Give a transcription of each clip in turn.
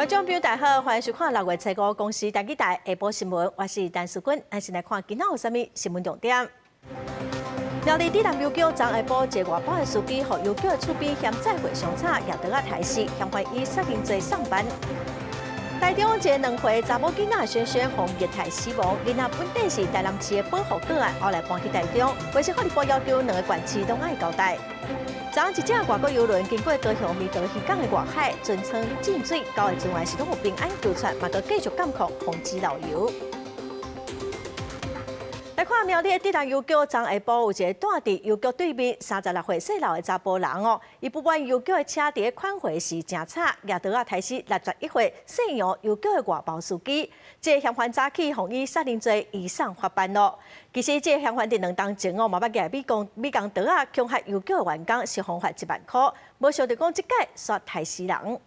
觀眾朋友大家好，歡迎收看6月初五公視台語台下晡新聞，我是陳淑君，咱先來看今仔有啥物新聞重點。苗栗竹南郵局昨下晡一個外包的司機，予郵局的厝邊嫌載貨傷吵，舉刀仔刣死，嫌犯以殺人罪送辦。台中一个2歲查某囡仔萱萱予虐待死亡，囡仔本底是台南市的保護個案，後來搬去台中，衛生福利部要求兩个縣市攏愛交代。昨昏一隻外國郵輪經過高雄美桃漁港的外海，船艙進水，九个船員是攏有平安救出，嘛閣繼續監控，防止漏油。來看苗栗的竹南郵局，昨下晡有一个蹛佇郵局對面36歲姓劉的查埔人哦，伊不滿郵局的車佇咧款貨時誠吵，舉刀仔刣死61歲姓楊郵局的外包司機。這个嫌犯早起予以殺人罪移送法辦咯。其實這个嫌犯佇2冬前哦，嘛捌舉美工美工刀仔恐嚇郵局的員工，是予罰1萬箍，無想著講這擺煞刣死人。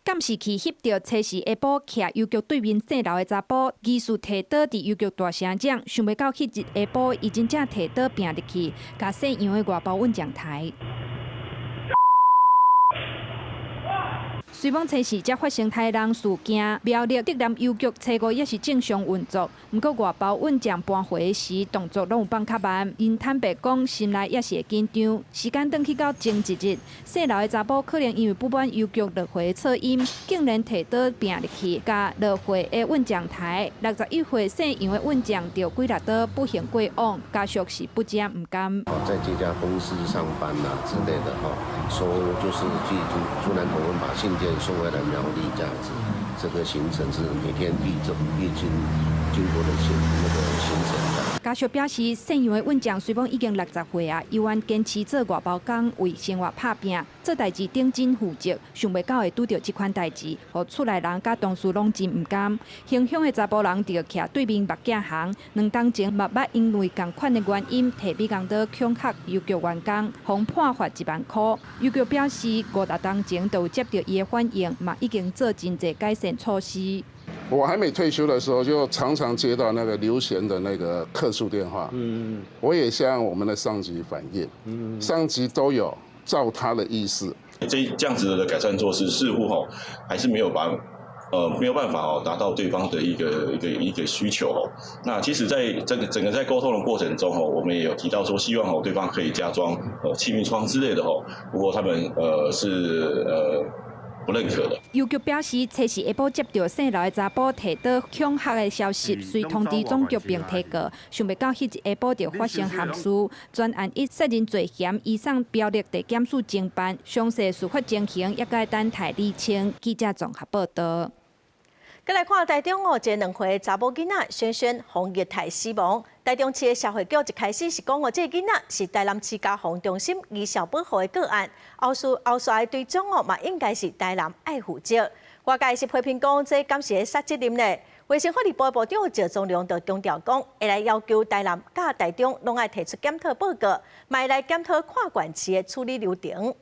監視器翕著初四下晡，徛郵局對面姓劉的查埔，疑似提刀佇郵局大聲講，想袂到彼日下晡，伊真正提刀拚入去，共姓楊的外包運將刣。雖罔初四才發生刣人事件，苗栗竹南郵局初五也是正常運作，毋過外包運將搬貨時動作攏有放較慢。𪜶坦白講，心內也是會緊張。時間轉去到前一日，姓劉的查埔可能因為不滿郵局落貨噪音，竟然提刀拚入去，共落貨的運將刣。61歲姓楊的運將著幾落刀，不幸過往，家屬是不遮毋甘。在這家公司上班啊之類的，哈，說就是去竹南頭份把信件送回來苗栗這樣子，這個行程是每天必走必經經過的行那個行程的。家屬表示，姓楊的運將雖罔已經60歲啊，猶原堅持做外包工，為生活拍拚，做代誌頂真負責，想袂到會拄著這款代誌，予厝內人佮同事攏真毋甘。興鄉的查埔人就徛對面目鏡行，2冬前嘛捌因為仝款的原因，提美工刀恐嚇郵局員工，予判罰1萬箍。郵局表示，五六冬前就有接著伊的反映，嘛已經做真濟改善措施。我還沒退休的時候，就常常接到那個劉賢的那個客訴電話。我也向我們的上級反映，上級都有照他的意思。這樣子的改善措施，似乎吼還是沒有辦法哦達到對方的一個需求哦。那其實在這個整個在溝通的過程中哦，我們也有提到說，希望哦對方可以加裝氣密窗之類的哦。不過他們是不認可的。郵局表示，初四下晡接著姓劉的查埔提刀恐嚇的消息，遂通知總局並提告。想袂到彼日下晡就發生憾事，全案以殺人罪嫌移送苗栗地檢署偵辦，詳細事發情形猶閣等待釐清。記者綜合報導。閣來看台中哦，一个2歲查某囡仔萱萱予虐待死亡。台中市的社會局一開始是講哦，這个囡仔是台南市家防中心兒少保護的個案，後續後續的追蹤哦，嘛應該是台南愛負責。外界是批評講，這敢是咧卸責任呢？衛生福利部部長趙宗龍就強調講，會來要求台南佮台中攏愛提出檢討報告，嘛會來檢討跨縣市的處理流程。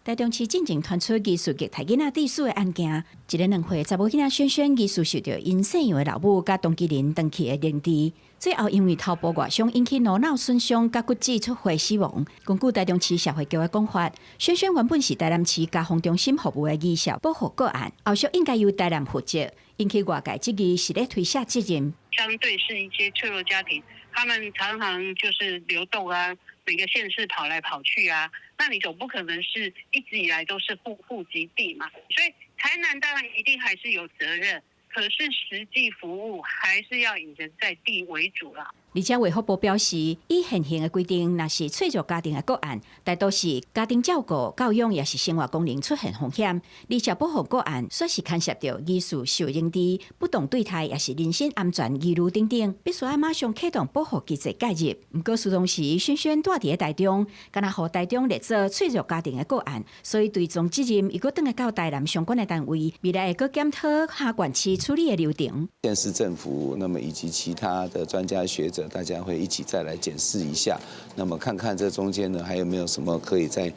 台中市進前傳出疑似虐待囡仔致死的案件，一个2歲查某囡仔萱萱疑似受著𪜶姓楊的老母佮同居人長期的凌虐，最後因為頭部外傷引起顱腦損傷佮骨質出血死亡。根據台中市社會局的講法，萱萱原本是台南市家防中心服務的兒少保護個案，後續應該由台南負責，引起外界質疑是咧推卸責任。相對是一些脆弱家庭，他們常常就是流動啊，每個縣市跑來跑去啊。那你總不可能是一直以來都是戶籍地嘛？所以台南當然一定還是有責任，可是實際服務還是要以人在地為主啦。而且衛福部表示，以現行的規定，若是脆弱家庭的個案，大多是家庭照顧、教養，抑是生活功能出現風險。兒少保護個案，煞是牽涉著疑似受凌虐、不當對待，抑是人身安全疑慮等等，必須愛馬上啟動保護機制介入。毋過，事當時萱萱蹛佇咧台中，敢若予台中列做脆弱家庭的個案，所以追蹤責任又閣轉來到台南相關的單位，未來會閣檢討跨縣市處理的流程。縣市政府，那麼以及其他的專家學者。者，大家會一起再來檢視一下，那麼看看這中間呢，還有沒有什麼可以再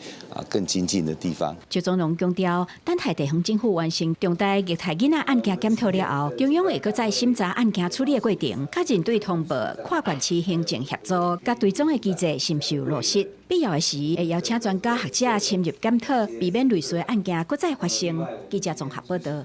更精進的地方。周宗龍強調，等待地方政府完成重大虐待囡仔案件檢討了後，中央會閣再審查案件處理的過程，較認對通報跨縣市行政協助，佮追蹤的機制是毋是有落實，必要的時會邀請專家學者深入檢討，避免類似的案件閣再發生。記者綜合報道。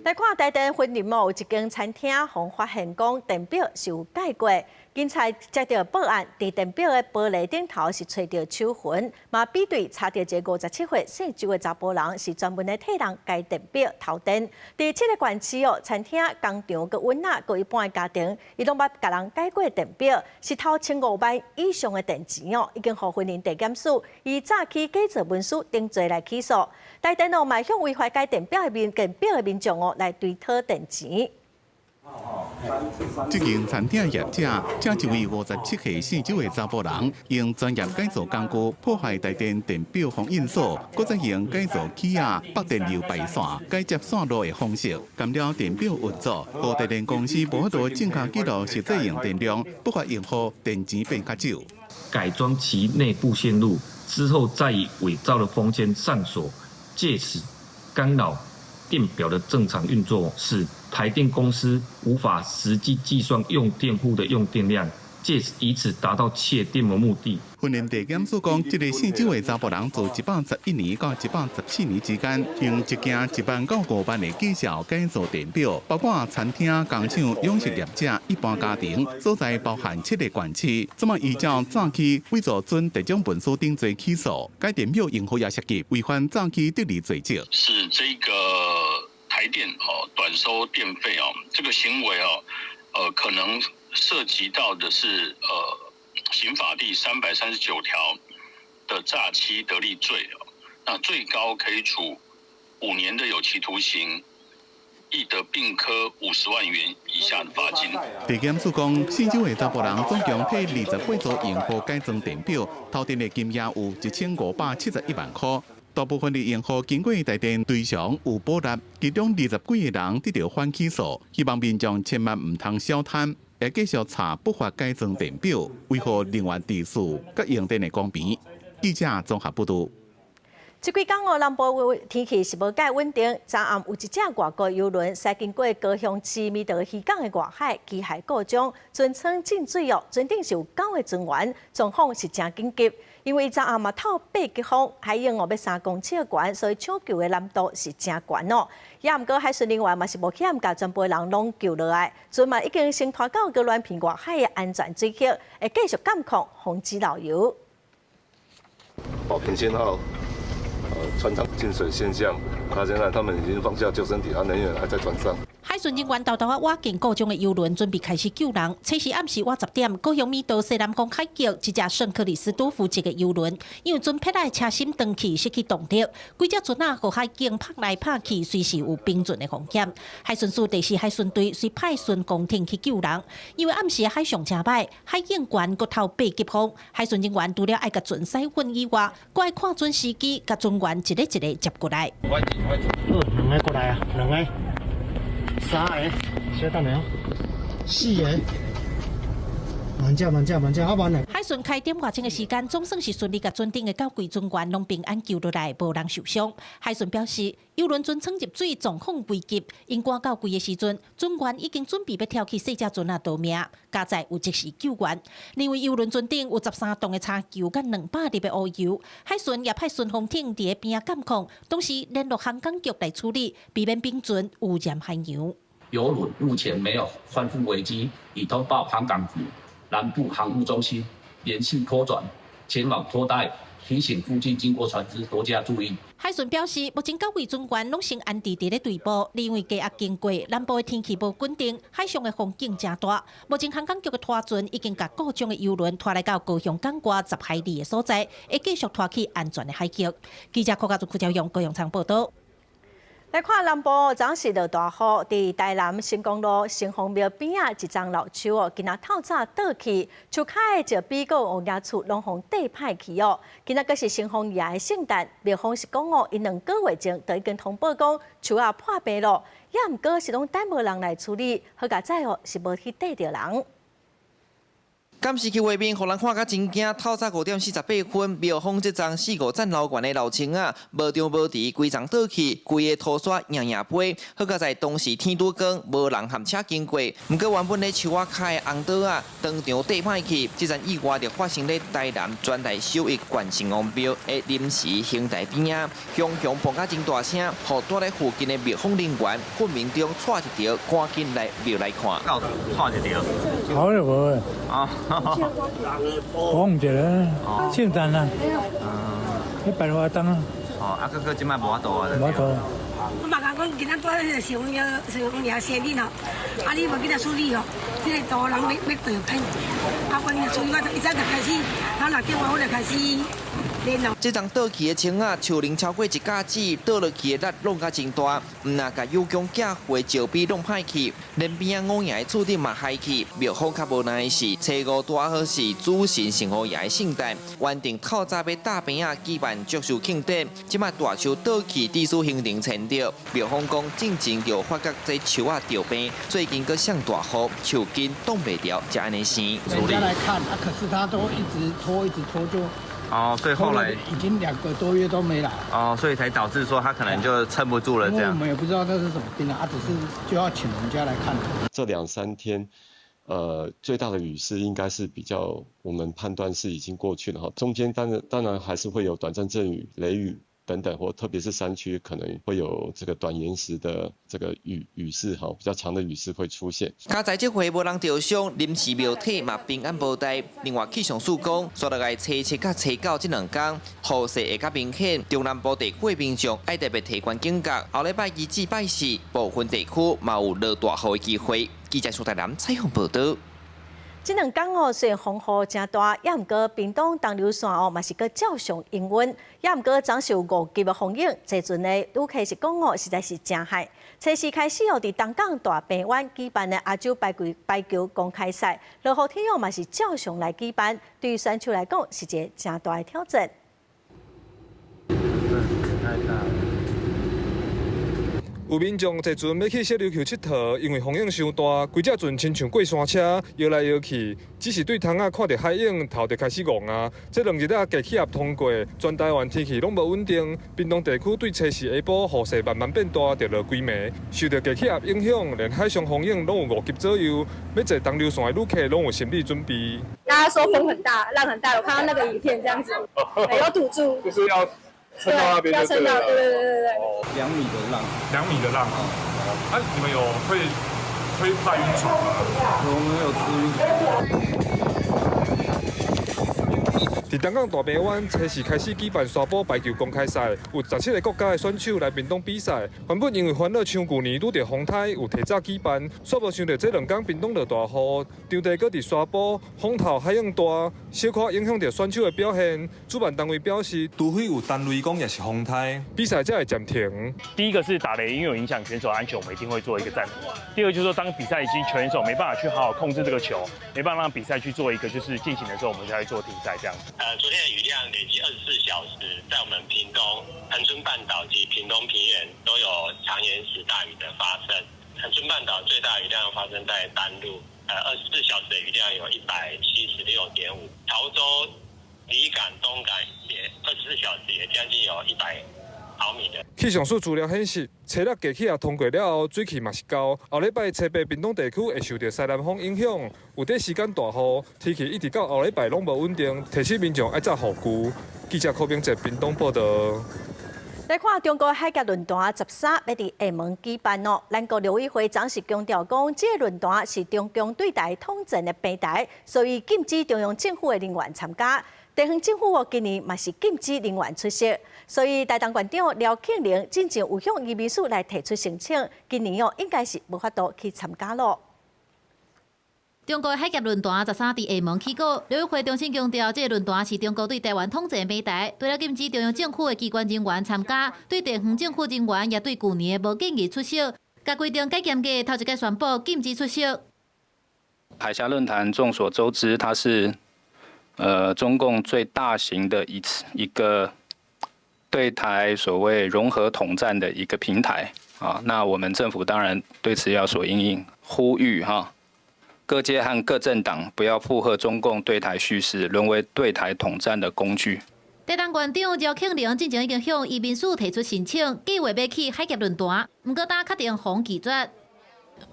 來看台電雲林哦，有一間餐廳，予發現講電表是有改過。警察接著報案，佇電表的玻璃頂頭是揣著手痕，嘛比對查著一個57歲姓周的查埔人，是專門咧替人改電表偷電。佇七个縣市哦，餐廳、工廠、閣阮仔、閣一般的家庭，伊攏捌共人改過電表，是偷1500萬以上的電錢哦，已經予雲林地檢署以詐欺假造文書等罪來起訴。台電哦，嘛向違法改電表的民電表的民眾哦，來追討電錢。這間餐廳業者，請一位57歲姓周的查埔人，用專業改造工具破壞台電電表封印鎖，閣再用改造器仔拔電流排線、改接線路的方式，干擾電表運作，予台電公司無法度正確記錄實際用電量，不法用戶電錢變較少。改裝其內部線路之後，再以偽造的封簽上鎖，借此干擾電表的正常運作，使台電公司無法實際計算用電戶的用電量，借此以此達到竊電的目的。雲林地檢署講，這個姓周的查埔人自111年到114年之間，用一件1萬到5萬的績效改造電表，包括餐廳、工廠、飲食業者、一般家庭，所在包含七個縣市。這麼依照詐欺、偽造準特種文書等罪起訴，該電表用戶也涉及違反詐欺得利罪責。是這個台電哦短收電費哦，這個行為哦，可能涉及到的是刑法第339條的詐欺得利罪哦，那最高可以處5年的有期徒刑，亦得併科50萬元以下的罰金。地檢署講，姓周的查埔人總共替28組用戶改裝電表，偷電的金額有1571萬塊。大部分的用戶經過台電追償有補貼，其中20幾個人得著反起訴，希望民眾千萬毋通小貪，會繼續查不法改裝電表，維護能源秩序佮用電的公平。記者綜合報導。這幾工哦，南部天氣是無蓋穩定。昨暗有一隻外國郵輪駛經過高雄市美德漁港的外海，機械故障，船艙進水哦，船頂是有九個船員，狀況是誠緊急。因為昨暗嘛透八級風，海湧哦欲3公尺懸，所以搶救的難度是誠懸哦。也毋過海巡人員嘛是冒險，共全部人攏救落來，船嘛已經先拖到鵝鑾鼻外海的安全水域，會繼續監控，防止漏油。保平先號。船艙進水現象，那現在他們已經放下救生艇，人員還在船上。海巡人員沓沓仔倚近故障的郵輪，準備開始救人。測時暗時倚10點，高雄美道西南方海域一隻聖克里斯多夫籍的郵輪，因為船撇仔的車身斷去，失去動力，規隻船仔予海湧拍來拍去，隨時有冰船的風險。海巡署第四海巡隊隨派巡公艇去救人，因為暗時海象誠䆀，海湧懸閣透八級風，海巡人員除了愛共船駛穩以外，閣愛看準時機，共船員一個一個接過來。兩個過來啊，兩個。三個，稍等下，四個，慢點慢點慢點，好慢來。海巡開點外鐘的時間，總算是順利共船頂的九位船員攏平安救落來，無人受傷。海巡表示，郵輪船艙入水狀況危急，𪜶趕到櫃的時陣，船員已經準備欲跳去細隻船仔逃命，佳哉有及時救援。另外，郵輪船頂有13噸的柴油佮200粒的烏油，海巡也派巡防艇佇咧邊仔監控，同時聯絡航港局來處理，避免冰船污染海洋。郵輪目前沒有翻覆危機，已通報航港局南部航務中心聯繫拖轉前往拖帶，提醒附近經過船隻多加注意。海巡表示，目前九位船員攏先安置佇咧隊部，因為低壓經過南部的天氣無穩定，海上的風景誠大。目前航港局的拖船已經共故障的郵輪拖來到高雄港外10海里的所在，會繼續拖去安全的海域。記者柯家祖、柯朝陽高雄場報導。來看南部，昨昏是落大雨，佇台南成功路城隍廟邊仔一叢老樹哦，今仔透早倒去，樹跤的石壁閣烏額厝攏予硩歹去哦。今仔閣是城隍爺的聖誕，廟方是講哦，𪜶2個月前就已經通報講樹仔破病咯，也毋過是攏等無人來處理，好佳哉哦，是無去硩著人。監視器畫面，予人看甲真驚。透早5點48分，廟風這層四五層樓懸的老青仔，無張無遲，規叢倒去，規个塗沙贏贏飛。好佳哉當時天拄光，無人和車經過。毋過原本咧樹仔跤的紅桌仔，當場硩歹去。這場意外就發生咧台南全台首一懸城隍廟的臨時興台邊仔，雄雄碰甲真大聲，予蹛咧附近的廟方人員昏迷中掣一著，趕緊來廟內看。掣一著？好就無。啊。講唔著啦，聖誕啊，彼辦活動啊。哦，啊，閣閣這擺無法度啊。無法度。我嘛共講，今仔拄彼个想想掠生日吼，啊你無緊來處理吼，這个路人欲欲過歹勢，啊我處理，我一早就開始，我六點外我就開始。這叢倒去的青仔，樹齡超過一甲子，倒落去的力弄甲真大，毋若共有強寄回石碑弄歹去，連邊仔五爺的厝頂嘛害去。廟方較無奈的是，初五拄好是主神城隍爺的聖誕，原定透早欲搭棚仔舉辦祝壽慶典，這擺大樹倒去，致使行程延著。廟方講，進前就發覺這樹仔著病，最近閣上大雨，樹根擋袂牢，才按呢生。人家來看，啊，可是他都一直拖，一直拖就。哦，所以後來已經2個多月都沒來。哦，所以才導致說他可能就撐不住了這樣。我們也不知道這是什麼病啊，只是就要請人家來看。這兩三天，最大的雨勢應該是比較，我們判斷是已經過去了哈。中間當然還是會有短暫陣雨、雷雨等等，或特別是山區可能會有這個短延時的這個雨勢哈，比較長的雨勢會出現。佳哉這回無人著傷，臨時廟體嘛平安無代。另外氣象署講，煞落來初七佮初九這兩工，雨勢會較明顯。中南部地區的民眾愛特別提懸警覺。後禮拜二至拜四，部分地區嘛有落大雨的機會。記者蘇台南採訪報導。這兩工哦，雖然風雨誠大，也毋過屏東東流線哦，嘛是閣照常營運，也毋過昨受5級的風湧，坐船的旅客是講哦，實在是誠害。初四開始哦，佇東港大鵬灣舉辦的亞洲排球公開賽，落雨天哦嘛是照常來舉辦，對於選手來講是一個誠大的挑戰。太大了。有民眾坐船欲去小琉球𨑨迌，因為風湧傷大，規隻船親像過山車，搖來搖去。只是對窗仔看著海湧，頭就開始戇啊。這兩日啊，低氣壓通過，全台灣天氣攏無穩定。屏東地區對初四下晡雨勢慢慢變大，就落幾暝。受著低氣壓影響，連海上風湧攏有5級左右。欲坐東流線的旅客攏有心理準備。大家說風很大，浪很大，我看到那個影片這樣子，有堵住。就是要撐到那邊，要撐到，對對對對對。 2米的浪，2米的浪啊！啊，你們有會怕暈船嗎？我們有吃暈船。佇東港大鵬灣，初四開始舉辦沙埔排球公開賽，有17個國家的選手來屏東比賽。原本因為煩惱像舊年拄著風颱，有提早舉辦，煞無想著這兩工屏東落大雨，場地閣佇沙埔，風頭海湧大，小可影響著選手的表現。主辦單位表示，除非有單雷公抑是風颱，比賽才會暫停。第一個是打雷，因為有影響選手安全，我們一定會做一個暫停。第二個就是說，當比賽已經選手沒辦法去好好控制這個球，沒辦法讓比賽去做一個就是進行的時候，我們才會做停賽這樣子。昨天的雨量累計24小時，在我們屏東恆春半島及屏東平原都有長延時大雨的發生。恆春半島最大雨量發生在丹路，24小時的雨量有176.5。潮州、里港、東港也24小時也將近有100毫米的。氣象署資料顯示，初六低氣壓通過了後，水氣嘛是夠。後禮拜初八屏東地區會受著西南風影響，有短時間大雨，天氣一直到後禮拜攏無穩定，提醒民眾愛紮雨具。記者柯明哲屏東報導。來看中國海峽論壇13欲佇廈門舉辦哦。咱國陸委會昨是強調講，這個論壇是中共對台統戰的平台，所以禁止中央政府的人員參加。地方政府哦，今年嘛是禁止人員出席，所以台東縣長廖慶玲進前有向移民署來提出申請，今年哦應該是無法度去參加囉。中國海峽論壇13佇廈門起鼓，陸委會中心強調，這個論壇是中國對台灣統戰平台，除了禁止中央政府的機關人員參加，對地方政府人員也對舊年無建議出席，共規定改嚴格，頭一擺宣布禁止出席。海峽論壇眾所周知，它是中共最大型的一次一個對台所謂融合統戰的一個平台啊。那我們政府當然對此要所因應，呼籲哈。各界和各政黨不要附和中共對台敘事，淪為對台統戰的工具。台東縣長饒慶鈴進前已經向移民署提出申請，計劃欲去海峽論壇，毋過今確定予拒絕。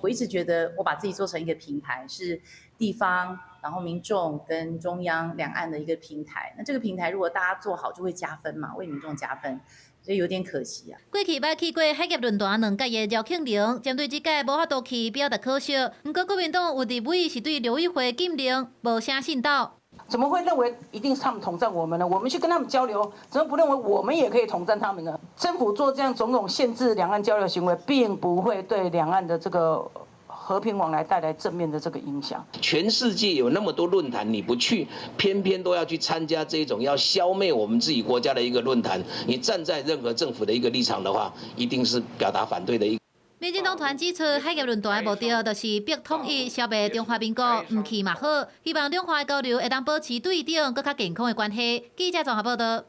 我一直覺得，我把自己做成一個平台，是地方，然後民眾跟中央兩岸的一個平台。那這個平台如果大家做好，就會加分嘛，為民眾加分，所以有點可惜啊。過去捌去過海峽論壇兩屆的饒慶鈴，針對這屆無法度去表達可惜。毋過國民黨有立委是對陸委會禁令無啥信道。怎麼會認為一定是他們統戰我們呢？我們去跟他們交流，怎麼不認為我們也可以統戰他們呢？政府做這樣種種限制兩岸交流行為，並不會對兩岸的這個和平往來帶來正面的這個影響。全世界有那麼多論壇，你不去，偏偏都要去參加這種要消滅我們自己國家的一個論壇。你站在任何政府的一個立場的話，一定是表達反對的一。民進黨團指出，海峽論壇的目的就是逼統一、消滅中華民國，毋去嘛好。希望兩岸交流會當保持對等、閣較健康的關係。記者綜合報道。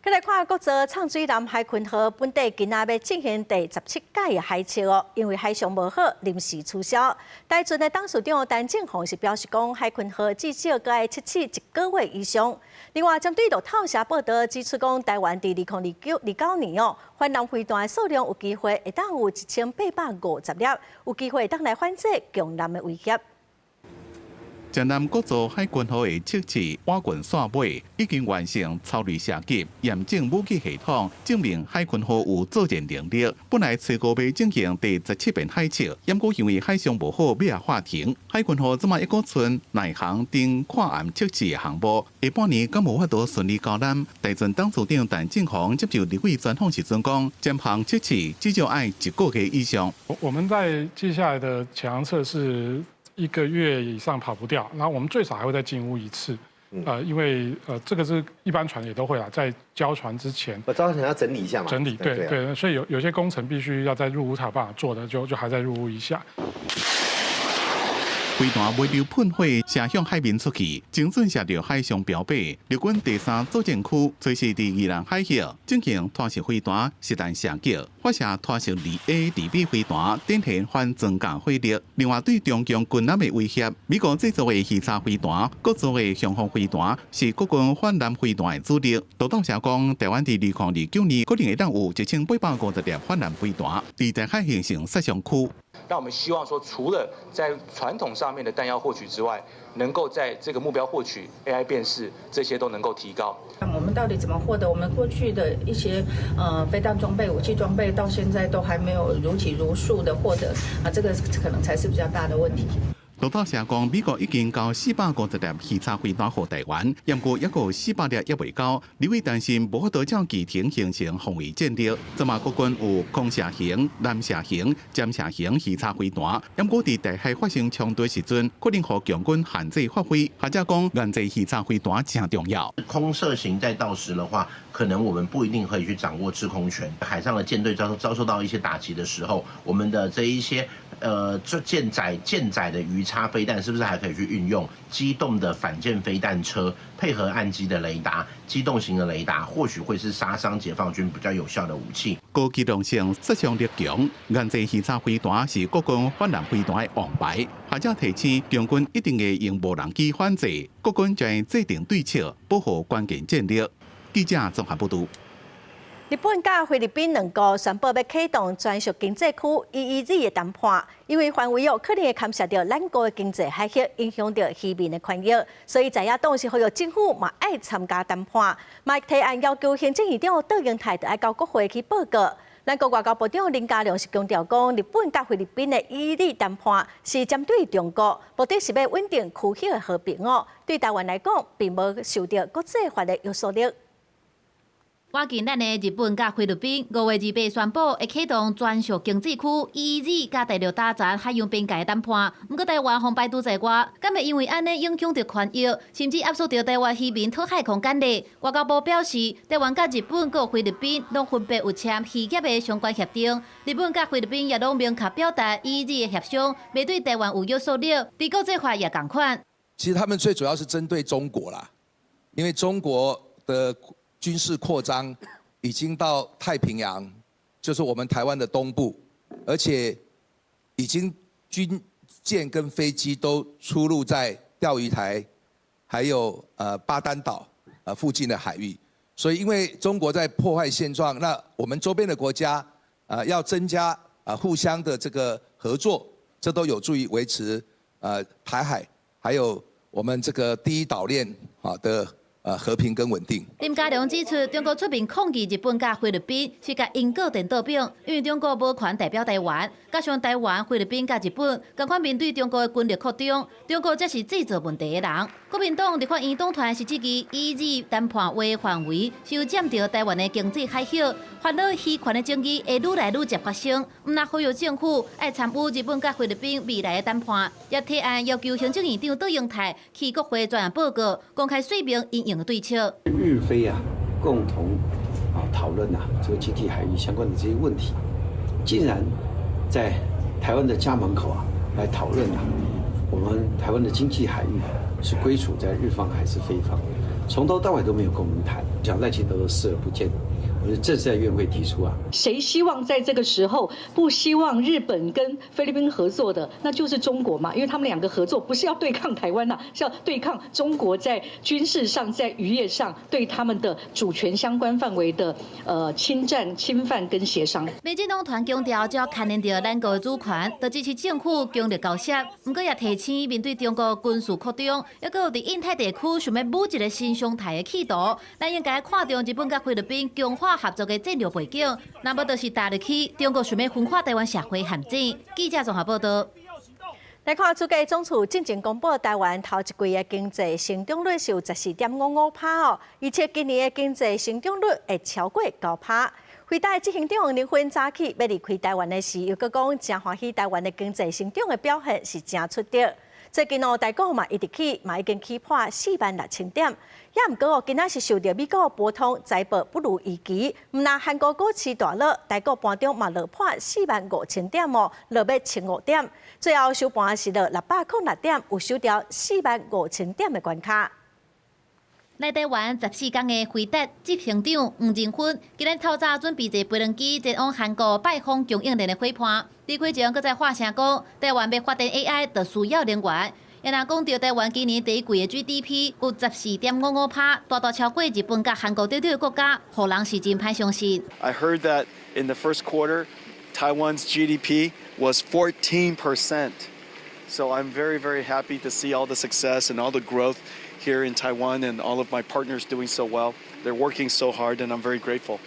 再來看國造藏水南海鯤號本底今仔欲進行第17屆的海測哦，因為海象無好，臨時取消。台船的董事長陳正宏是表示講，海鯤號至少閣愛測試一個月以上。另外，針對路透社報道指出，講台灣佇2029年哦，反艦飛彈的數量有機會會當有1850粒，有機會當來反制強艦的威脅。台南國造海鯤號的測試瓦棍線尾已經完成超濾射擊驗證武器系統，證明海鯤號有作戰能力。本來初五欲進行第17遍海測，毋過因為海象無好，尾仔喊停。海鯤號這馬猶閣賰內航等跨岸測試的項目，下半年敢無法度順利交艦。台船董事長陳正宏接受立委專訪時陣講，這項測試至少愛一個月以上。我們在接下來的潛航測試，一個月以上跑不掉，然後我們最少還會再進塢一次，因為這個是一般船也都會啊，在交船之前，我交船要整理一下嘛，整理，對對，所以有些工程必須要在入塢才有辦法做的，就還在入塢一下。飛彈尾流噴火射向海面出去，精準射著海上標靶。陸軍第三作戰區隨時佇宜蘭海域進行拖式飛彈實彈射擊，發射拖式2A、2B 飛彈，展現反裝甲火力。另外，對中共軍艦的威脅，美國製造的魚叉飛彈、國造的雄風飛彈是國軍反艦飛彈的主力。路透社講，台灣佇2029年可能會當有1850粒反艦飛彈，佇台海形成殺傷區。那我們希望說，除了在傳統上面的彈藥獲取之外，能夠在這個目標獲取、AI 辨識這些都能夠提高。我們到底怎麼獲得？我們過去的一些飛彈裝備、武器裝備，到現在都還沒有如期如數的獲得啊，這個可能才是比較大的問題。路透社講，美國已經交450粒魚叉飛彈予台灣，毋過猶閣有400粒猶未交。立委擔心無法度照既定形成防衛戰力。這馬國軍有空射型、艦射型、潛射型魚叉飛彈，毋過佇台海發生衝突時陣，可能予強軍限制發揮。學者講，研製魚叉飛彈誠重要。空射型在到時的話，可能我們不一定可以去掌握制空權。海上的艦隊遭受到一些打擊的時候，我們的這一些這艦載的魚叉飛彈是不是還可以去運用機動的反艦飛彈車，配合岸基的雷達，機動型的雷達，或許會是殺傷解放軍比較有效的武器。高機動性、殺傷力強，研製魚叉飛彈是國軍反艦飛彈的王牌。學者提醒，強軍一定會用無人機反制，國軍將制定對策，保護關鍵戰力。記者綜合報道。日本佮菲律賓兩國宣布欲啟動專屬經濟區 EEZ 的談判，因為範圍哦可能會牽涉著咱國的經濟海域，影響著漁民的權益，所以在野黨是呼籲政府嘛愛參加談判，嘛提案要求行政院長卓榮泰著愛到國會去報告。咱國外交部長林佳龍是強調講，日本佮菲律賓的 EEZ 談判是針對中國，目的是欲穩定區域的和平哦。對台灣來講，並無受著國際法的約束力。倚近咱的日本佮菲律賓，5月28宣布會啟動專屬經濟區 EEZ 佮大陸打層海洋邊界的談判。毋過台灣予排除在外，敢會因為按呢影響著權益，甚至壓縮著台灣漁民討海空權利？外交部表示，台灣佮日本佮菲律賓攏分別有簽漁業的相關協定，日本佮菲律賓也攏明確表達 EEZ 的協商，袂對台灣有約束力，佇國際法也仝款。其實他們最主要是針對中國啦，因為中國的軍事擴張已經到太平洋，就是我們台灣的東部，而且已經軍艦跟飛機都出入在釣魚台，還有巴丹島附近的海域，所以因為中國在破壞現狀，那我們周邊的國家要增加互相的這個合作，這都有助於維持台海還有我們這個第一島鏈的和平跟穩定。林佳龍指出，中國出面抗議日本佮菲律賓是共英國顛倒反，因為中國無權代表台灣，加上台灣、菲律賓佮日本仝款面對中國的軍力擴張，中國才是製造問題的人。國民黨立法院黨團是質疑以日談判的範圍是有佔著台灣的經濟海域，煩惱漁權的爭議會愈來愈捷發生。毋但呼籲政府愛參與日本佮菲律賓未來的談判，也提案要求行政院長卓榮泰去國會專案報告，公開說明𪜶用的對策。日菲共同討論這個經濟海域相關的這些問題，竟然在台灣的家門口來討論我們台灣的經濟海域是歸屬在日方還是菲方，從頭到尾都沒有跟我們談，講賴清德都視而不見。我就正式在院會提出。誰希望在這個時候不希望日本跟菲律賓合作的，那就是中國嘛，因為他們兩個合作不是要對抗台灣吶，是要對抗中國在軍事上、在漁業上對他們的主權相關範圍的侵佔、侵犯跟協商。民進黨團強調，只要確認著咱國的主權，就支持政府強力交涉。毋過也提醒，面對中國軍事擴張，抑閣有佇印太地區想欲舞一个新常態的企圖，咱應該看重日本佮菲律賓強化合作的戰略背景，若無就是踏入去中國想欲分化台灣社會陷阱。記者綜合報導。來看，主計總處進前公布台灣頭一季的經濟成長率是有14.55%哦，預測今年的經濟成長率會超過9%。輝達的執行長黃仁勳早起欲離開台灣的時，又閣講誠歡喜台灣的經濟成長的表現是誠出色。最近哦，台股嘛一直起，嘛已經起破46,000點。也毋過哦，今仔是受著美國波通財報不如預期，毋但韓國股市大落，台股盤中嘛落破45,000點哦，落欲1,500點。最後收盤是落606點，有守牢45,000點的關卡。來台灣14工的輝達執行長黃仁勳，今日透早準備坐飛機前往韓國拜訪供應鏈的夥伴。離開前，閣再發聲講，台灣欲發展 AI，就需要能源。也若講著台灣今年第一季的 GDP 有14.55%，大大超過日本佮韓國等等的國家，予人是真歹相信。 I heard that in the first quarter, Taiwan's GDP was 14%. So I'm very, very happy to see all the success and all the growth here in Taiwan and all of my partners doing so well. They're working so hard and I'm very grateful.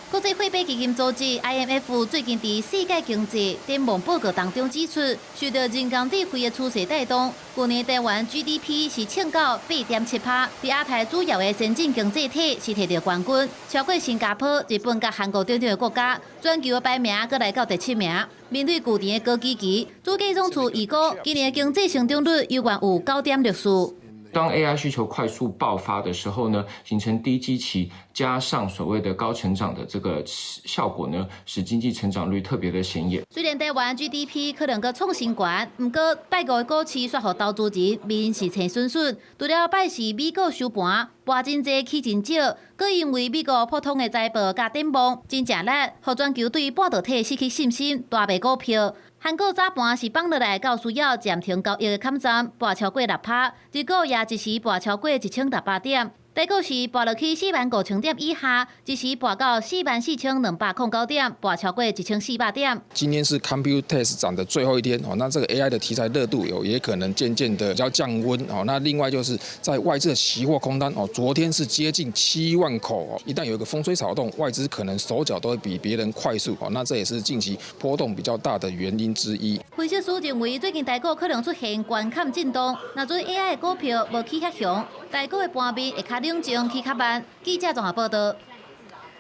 國際貨幣基金組織 IMF 最近佇世界經濟展望報告當中指出，受著人工智慧的趨勢帶動，去年台灣 GDP 是衝到8.7%，佇亞太主要的先進經濟體是摕著冠軍，超過新加坡、日本佮韓國等等的國家，全球的排名閣來到第七名。面對舊年的高基期，主計總處預估今年的經濟成長率猶原有9.64。當 AI 需求快速爆發的時候呢，形成低基期加上所謂的高成長的這個效果呢，使經濟成長率特別的顯眼。雖然台灣 GDP 可能閣創新高，毋過拜五的股市煞予投資人面是青恂恂。除了拜四美股收盤跋真濟起真少，閣因為美國普通的財報佮展望真正力，予全球對半導體失去信心，大賣股票。韓股早盤是放落來到需要暫停交易的坎站，跋超過6%，日股也一時跋超過1600點。台股是跋落去45,000點以下，一時跋到44,209點，跋超過1400點。今天是 Computex 展的最後一天哦，那這個 AI 的題材熱度有也可能漸漸的比較降溫哦。那另外就是在外資的期貨空單哦，昨天是接近7萬口哦，一旦有一個風吹草動，外資可能手腳都會比別人快速哦，那這也是近期波動比較大的原因之一。分析師認為，最近台股可能出現關坎震盪，若準 AI 的股票無起遐強，台股的盤面會較冷靜，起較慢。記者綜合報導。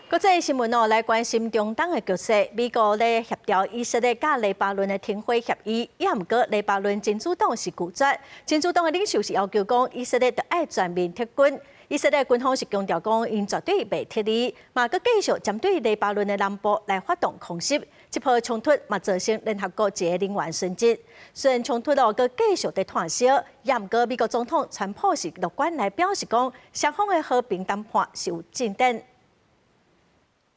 國際新聞哦，來關心中東的局勢。美國咧協調以色列佮黎巴嫩的停火協議，也毋過黎巴嫩真主黨是拒絕。真主黨的領袖是要求講，以色列著愛全面撤軍。以色列軍方是強調講，𪜶絕對袂撤離，嘛閣繼續針對黎巴嫩的南部來發動空襲。這波衝突嘛造成聯合國一个人員殉職。雖然衝突哦，閣繼續佇湠燒，也毋過美國總統川普是樂觀來表示講，雙方的和平談判是有進展。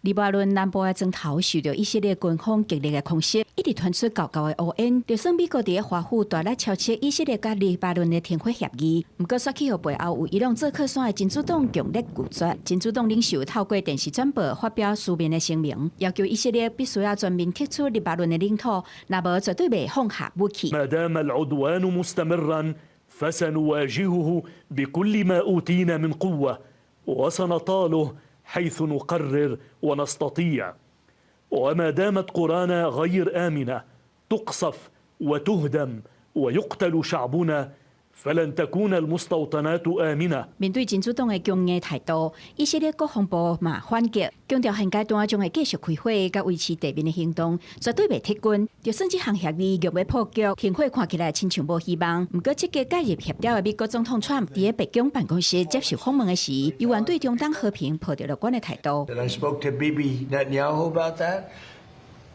黎巴嫩南部的磚頭受著以色列軍方激烈的空襲，一直傳出厚厚的烏煙。就算美國佇咧華府大力敲擊以色列佮黎巴嫩的停火協議，毋過煞去予背後有伊朗做靠山的真主黨強烈拒絕。真主黨領袖透過電視轉播發表書面的聲明，要求以色列必須要全面撤出黎巴嫩的領土，若無絕對袂放下武器。 ما دام العدوان مستمرا فسنواجهه بكل ما أوتينا من قوة وسنطاله حيث نقرر ونستطيع، وما دامت قرانا غير آمنة تقصف وتهدم ويقتل شعبنا فلن تكون المستوطنات آمنة。 面對真主黨的強硬態度，以色列國防部嘛反擊，強調現階段將會繼續開火，佮維持地面的行動，絕對袂撤軍。就算這項協議欲欲破局，停火看起來親像無希望。毋過積極介入協調的美國總統川普，佇咧白宮辦公室接受訪問的時，猶原對中東和平抱著樂觀的態度。 And I spoke to Bibi Netanyahu about that,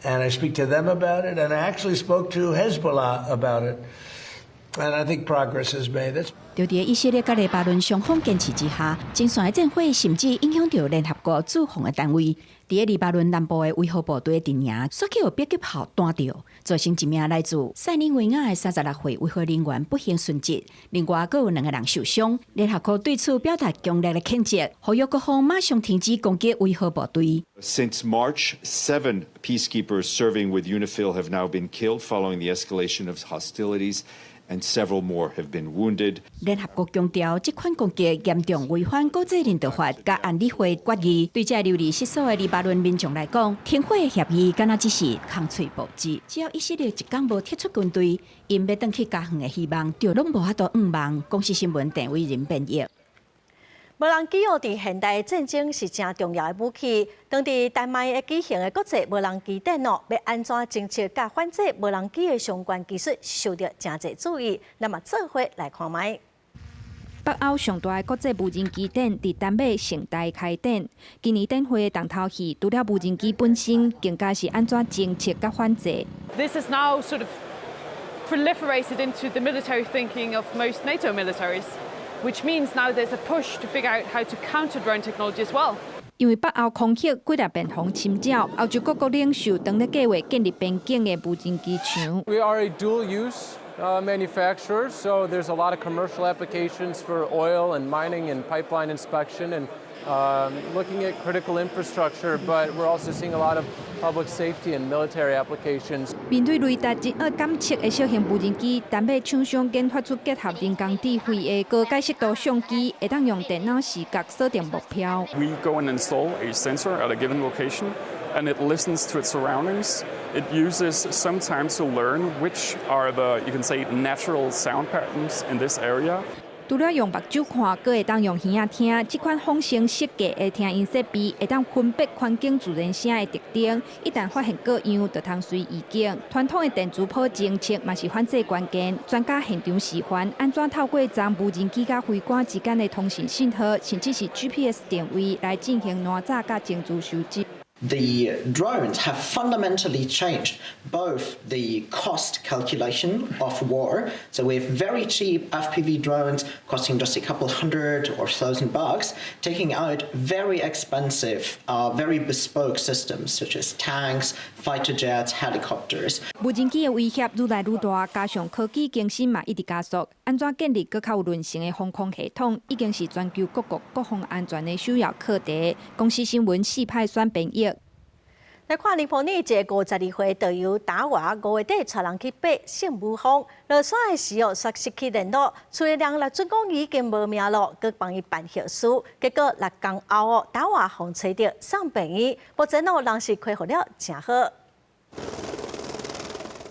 and I speak to them about it, and I actually spoke to Hezbollah about it. And I think progress is made. That's 就佇以色列佮黎巴嫩雙方堅持之下，前線的戰火甚至影響著聯合國駐防的單位。佇咧黎巴嫩南部的維和部隊陣營，煞去予迫擊炮彈著，造成一名來自塞爾維亞的36歲維和人員不幸殉職，另外閣有兩个人受傷。聯合國對此表達強烈的譴責，呼籲各方馬上停止攻擊維和部隊。 Since March, seven peacekeepers serving with UNIFIL have now been killed following the escalation of hostilities, and several more have been wounded. 聯合國強調，這款攻擊嚴重違反國際人道法佮安理會決議。對這流離失所的黎巴嫩民眾來講，停火的協議敢若只是空喙布紙。只要以色列一工無撤出軍隊，𪜶欲轉去家園的希望就攏無法度向望。公視新聞鄭偉仁編譯。無人機哦，佇現代戰爭是誠重要的武器。當佇丹麥會舉行的國際無人機展哦，欲按怎偵測佮反制無人機的相關技術受著誠濟注意。咱嘛做伙來看覓。北歐上大的國際無人機展佇丹麥盛大開展。今年展會的重頭戲，除了無人機本身，更加是按怎偵測佮反制。 This is now sort of proliferated into the military thinking of most NATO militaries, which means now there's a push to figure out how to counter drone technology as well. 因為北歐空域幾若變予侵擾，歐洲各國領袖當咧計畫建立邊境的無人機牆。 We are a dual-use manufacturer, so there's a lot of commercial applications for oil and mining and pipeline inspection and looking at critical infrastructure, but we're also seeing a lot of public safety and military applications. 面對雷達偵測感測的小型無人機，丹麥廠商研發出結合人工智慧的高解析度相機，會當用電腦視覺鎖定目標。 We go and install a sensor at a given location, and it listens to its surroundings. It uses some time to learn which are the, you can say, natural sound patterns in this area. 除了用目睭看，閣會當用耳仔聽。這款仿生設計的聽音設備，會當分辨環境自然聲的特徵。一旦發現過樣，就通隨預警。傳統的電磁波偵測嘛是反制關鍵。專家現場示範，按怎透過裝無人機佮飛官之間的通訊信號，甚至是 GPS 定位來進行攔截佮情資收集。 The drones have fundamentally changed both the cost calculation of war. So we have very cheap FPV drones costing just a couple hundred or thousand bucks, taking out very expensive, very bespoke systems such as tanks, fighter jets, helicopters. 無人機的威脅愈來愈大，加上科技更新嘛一直加速，按怎建立閣較有韌性的防空系統，已經是全球各國國防安全的首要課題。公視新聞四派選編譯。來看尼泊爾一个52歲導遊達瓦，5月底帶人去爬聖母峰，落山的時候煞失去聯絡，厝的人來準講伊已經無命咯，閣幫伊辦後事，結果6工後哦，達瓦予揣著送病院，目前哦人是恢復了誠好。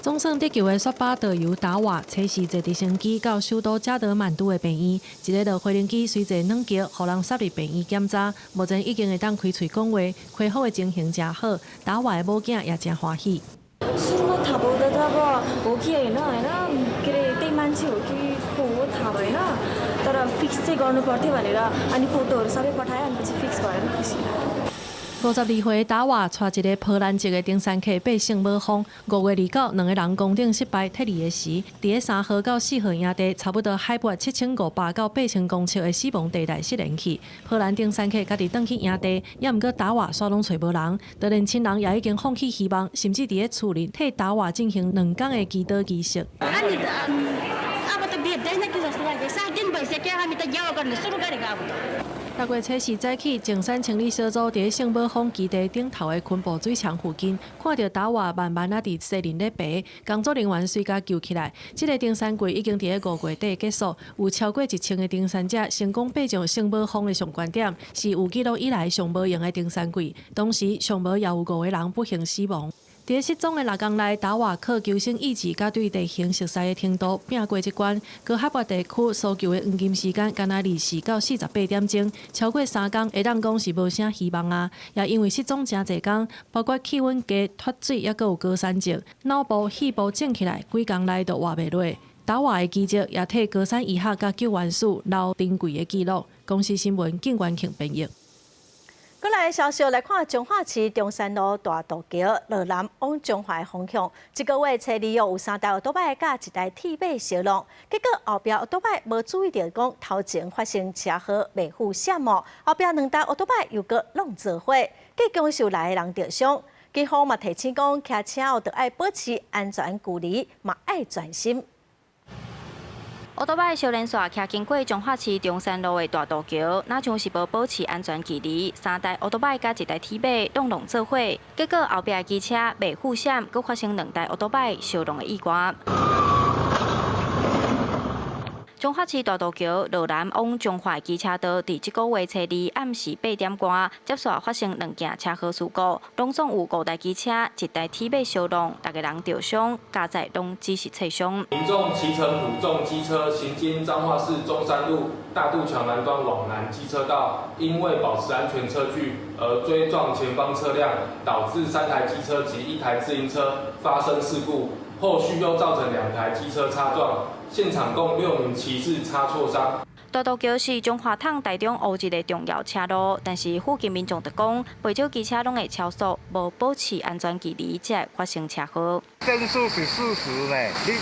總算得救的雪巴導遊達瓦，初四坐直升機到首都加德滿都的病院，一个落飛行機隨坐軟橋，予人送入病院檢查，目前已經會當開喙講話，恢復的情形誠好。達瓦的某囝也誠歡喜。 सुरुमा थाहा पाउँदा त अब हो कि होइन होइन के अरे त्यही मान्छे हो कि को हो थाहा भएन, तर फिक्स चाहिँ गर्नु पर्थ्यो भनेर अनि फोटोहरू सबै पठायो। अनि पछि फिक्स भएर खुसी लाग्यो। 52歲達瓦帶一个波蘭籍的登山客爬聖母峰，5月29，兩个人攻頂失敗，撤離的時，佇咧3號到4號營地，差不多海拔7500到8000公尺的死亡地帶失聯去。波蘭登山客家己轉去營地，也毋過達瓦煞攏揣無人，當然親人也已經放棄希望，甚至佇咧厝裡替達瓦進行2工的祈禱儀式。6月初四早起，淨山清理小組佇聖母峰基地頂頭的昆布水牆附近，看著達瓦慢慢仔佇西林咧爬，工作人員隨共救起來。這个登山季已經佇咧5月底結束，有超過1000个登山者成功爬上聖母峰的上懸點，是有紀錄以來上無閒的登山季。同時，上無也有5個人不幸死亡。佇失蹤的6工內，達瓦靠求生意志佮對地形熟悉的程度拚過這關。高海拔地區搜救的黃金時間，干焦24到48點鐘，超過3工，會當講是無啥希望啊！也因為失蹤誠濟工，包括氣溫低、脫水，抑閣有高山症，腦部、肺部腫起來，幾工內就活袂落。達瓦的奇蹟也替高山醫學佮救援史留珍貴的紀錄。公視新聞景元慶編譯。過來消息來看，彰化市中山路大渡橋落南往彰化方向，這个月初二有三台歐多擺佮一台鐵馬相挵，結果後壁歐多擺無注意著講頭前發生車禍袂負險哦，後壁兩台歐多擺又閣挵做伙，結果受來的人著傷。警方嘛提醒講，騎車後著愛保持安全距離，嘛愛專心。歐多擺相連紲騎經過彰化市中山路的大渡橋，若像是無保持安全距離，三台歐多擺佮一台鐵馬攏挵做伙，結果後壁的機車袂負險，閣發生兩台歐多擺相挵的意外。彰化市大渡橋落南往彰化機車道，佇這个月初二暗時8點外，接紲發生兩件車禍事故，攏總有五台機車、一台鐵馬相挵，六个人著傷，加載攏只是擦傷。民眾騎乘普眾機車行經彰化市中山路大渡橋南端往南機車道，因為保持安全車距而追撞前方車輛，導致三台機車及一台自行車發生事故，後續又造成兩台機車擦撞。現場共6名騎士擦挫傷。大渡橋是彰化通台中烏一个重要車路，但是附近民眾就講，袂少機車攏會超速，無保持安全距離，才會發生車禍。限速是事實呢，你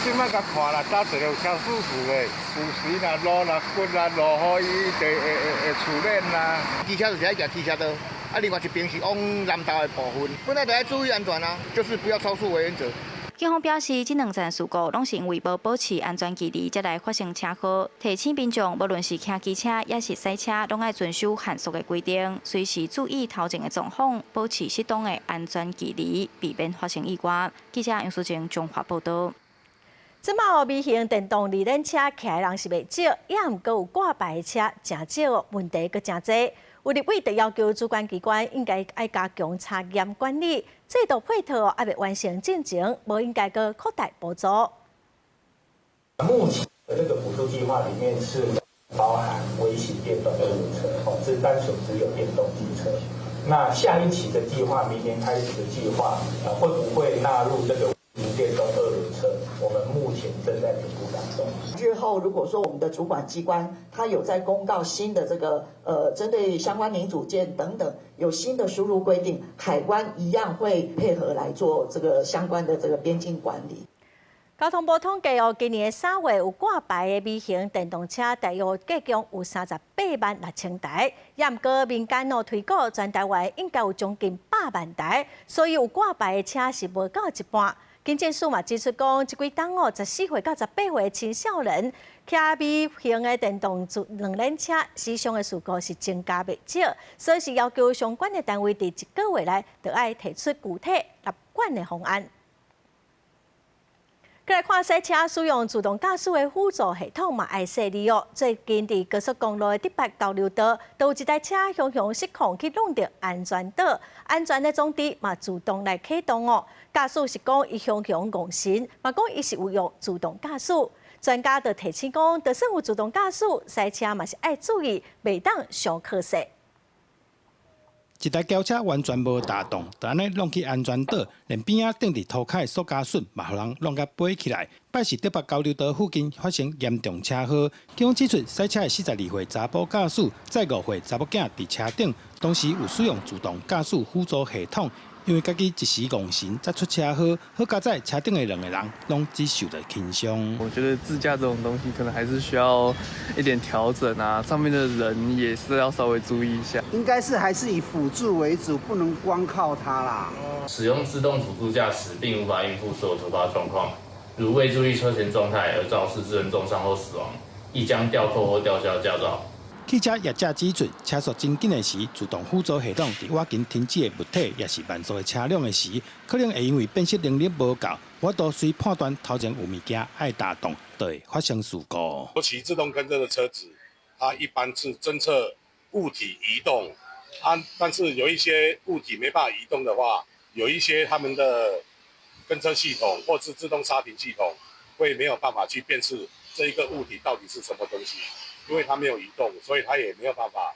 這擺共看啦，搭一個超事實的，有時若路若骨啦，落雨伊就會出現啦。機車就是愛行機車道，啊，另外一邊是往南投的部分，本來就愛注意安全啊，就是不要超速為原則。警方表示，這兩件事故攏是因為無保持安全距離，才來發生車禍。提醒民眾，無論是騎機車抑是賽車，攏愛遵守限速的規定，隨時注意頭前的狀況，保持適當的安全距離，避免發生意外。記者楊淑靜彰化報導。這擺微型電動二輪車騎的人是袂少，也毋過有掛牌的車誠少，問題閣誠濟。有立委就要求主管機關應該愛加強查驗管理，制度配套猶未完成進前，無應該閣擴大補助。目前的這個補助計劃裡面是包含微型電動二輪車，哦，是單純只有電動機車。那下一期的計劃，明年開始的計劃，會不會納入這個微型電動二輪車？我們目前正在評估當中。日後如果說我們的主管機關他有在公告新的這個針對相關零組件等等有新的輸入規定，海關一樣會配合來做這個相關的這個邊境管理。交通部統計哦，今年3月有掛牌的微型電動車，大約計共有38萬6千台，也毋過民間哦推估全台灣應該有將近100萬台，所以有掛牌的車是無夠一半。警政署嘛指出講，這幾冬哦，14歲到18歲的青少年騎微型的電動兩輪車，死傷的事故是增加袂少，所以是要求相關的單位佇一個月內，就愛提出具體立管的方案。閣來看賽車使用自動駕駛的輔助系統嘛，愛細膩哦。最近佇高速公路的竹北交流道，都有一台車雄雄失控去挵著安全島，安全的裝置嘛自動來啟動哦。駕駛是講伊雄雄戇神，嘛講伊是有用自動駕駛。專家就提醒講，就算有自動駕駛，賽車嘛是愛注意，袂當傷可惜。一台轎車完全無踏動，就按呢挵去安全島，連邊仔釘佇塗跤的塑膠筍嘛，予人挵共飛起來。拜四竹北交流道附近發生嚴重車禍，警方指出，駛車的42歲查埔駕駛載5歲查某囝佇車頂，當時有使用自動駕駛輔助系統，因為家己一時戇神才出車禍，好佳哉車頂的兩個人攏只受著輕傷。我覺得自駕這種東西可能還是需要一點調整啊，上面的人也是要稍微注意一下。應該是還是以輔助為主，不能光靠它啦。使用自動輔助駕駛並無法應付所有突發狀況，如未注意車前狀態而肇事致人重傷或死亡，亦將吊扣或吊銷駕照。汽車業者指出，車速真緊的時，自動輔助系統佇倚近停止的物體，抑是慢速的車輛的時，可能會因為辨識能力無夠，無法度隨判斷頭前有物件愛踏動，就會發生事故。尤其自動跟車的車子，它一般是偵測物體移動，啊，但是有一些物體沒辦法移動的話，有一些他們的跟車系統或是自動剎停系統，會沒有辦法去辨識這一個物體到底是什麼東西。因為它沒有移動，所以它也沒有辦法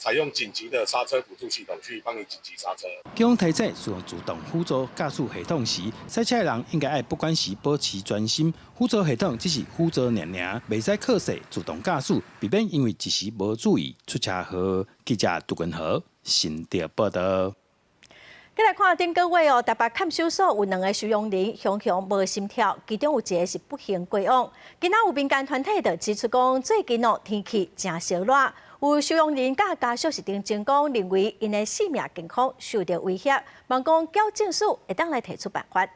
採用緊急的剎車輔助系統去幫你緊急剎車。警方提醒，使用自動輔助駕駛系統時，駛車的人應該愛不管是保持專心。輔助系統只是輔助爾爾，袂使靠勢自動駕駛，避免因為一時無注意出車禍。記者杜根豪新竹報道。再來看頂個月哦，台北看守所有兩个收容人雄雄無心跳，其中有一个是不幸過往。今仔有民間團體就指出講，最近哦天氣誠燒熱，有收容人佮家屬是澄清講，認為𪜶的性命健康受著威脅，望講矯正署會當來提出辦法。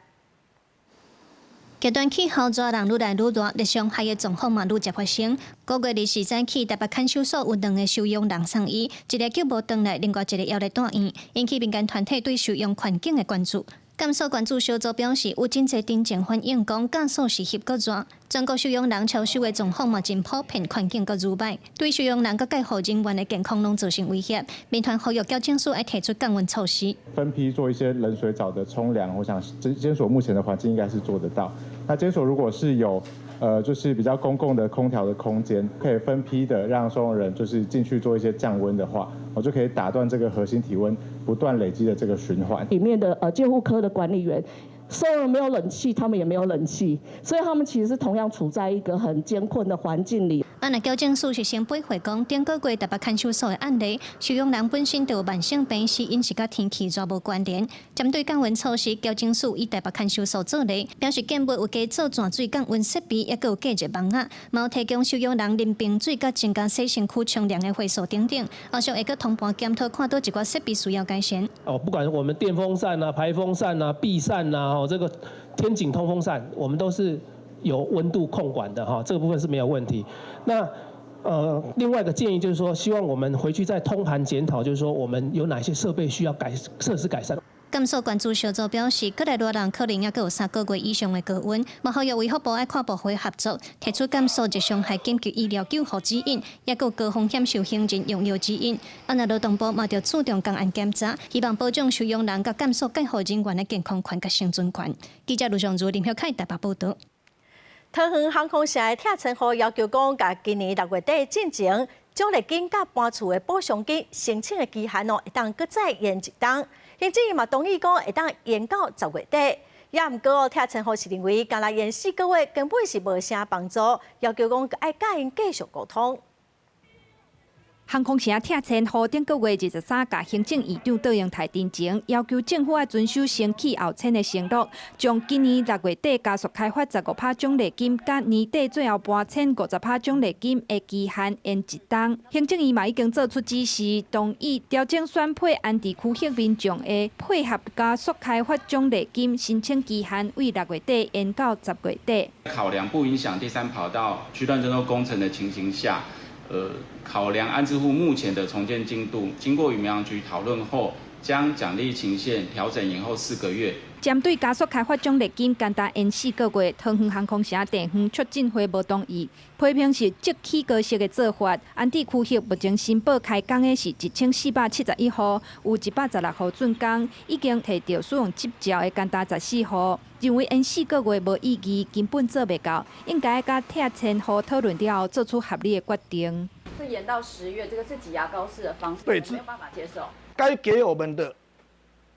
極端氣候熱人愈來愈熱，熱傷害的狀況嘛愈捷發生。五月24早起，台北看守所有兩个收容人送醫，一个救無轉來，另外一个猶咧住院，引起民間團體對收容環境的關注。監所關注小組表示，有真濟陳情反映講，監所是翕閣熱，全國收容人超收的狀況嘛真普遍，環境閣愈䆀，對收容人佮介護人員的健康攏造成威脅。民團呼籲矯正署愛提出降溫措施，分批做一些冷水澡的沖涼。我想監所目前的環境應該是做得到。那監所如果是有就是比較公共的空調的空間，可以分批的讓收容人就是進去做一些降溫的話，我就可以打斷這個核心體溫不斷累積的這個循環。裡面的戒護科的管理員，收容沒有冷氣，他們也沒有冷氣，所以他們其實是同樣處在一個很艱困的環境裡。啊，若矯正署是先回覆講，頂個月台北看守所的案例，收容人本身就有慢性病，死因是佮天氣熱無關聯。針對降溫措施，矯正署以台北看守所做例，表示建議有加做泉水降溫設備，抑閣有加熱網仔，嘛有提供收容人啉冰水佮增加洗身軀沖涼的會所等等。後續會閣通盤檢討，看佗一寡設備需要改善。哦，不管我們電風扇啊、排風扇啊、壁扇啊，哦，這個天井通風扇，我們都是有溫度控管的哈，這個部分是沒有問題。那另外一個建議就是說，希望我們回去再通盤檢討，就是說我們有哪些設備需要改設施改善。監所關注小組表示，閣來熱人可能猶閣有3個月以上的高溫，嘛呼籲衛福部愛跨部會合作，提出監所熱傷害緊急醫療救護指引，抑閣有高風險受刑人用藥指引。啊，若勞動部嘛著注重工安檢查，希望保障收容人佮監所介護人員的健康權佮生存權。記者盧尚如、林曉凱台北報導。桃園航空城的拆遷戶要求講，共今年6月底進前，獎勵金佮搬厝的補償金申請的期限哦，會當閣再延一冬。行政院嘛同意講，會當延到10月底。也毋過哦，拆遷戶是認為，干焦延4個月根本是無啥幫助，要求講愛佮𪜶繼續溝通。航空城拆遷戶頂個月23共行政院長卓榮泰陳情，要求政府愛遵守先去後遷的承諾，將今年6月底加速開發15%獎勵金，佮年底最後搬遷50%獎勵金的期限延一冬。行政院嘛已經做出指示，同意調整選配安置區域民眾的配合加速開發獎勵金申請期限，為6月底延到10月底。考量不影響第三跑道區段徵收工程的情形下，考量安置戶目前的重建進度，經過與民航局討論後，將獎勵期限調整延後4個月。針對加速開發獎勵金，干焦延4個月，桃園航空城地方促進會無同意，批評是即起高式的做法。安置區域目前申報開工的是1471戶，有116戶竣工，已經提著使用執照的干焦14戶，認為延四個月無意義，根本做袂到，應該佮拆遷戶討論了後，做出合理的決定。是延到10月，這個是擠牙膏式的方式，對，沒有辦法接受。該給我們的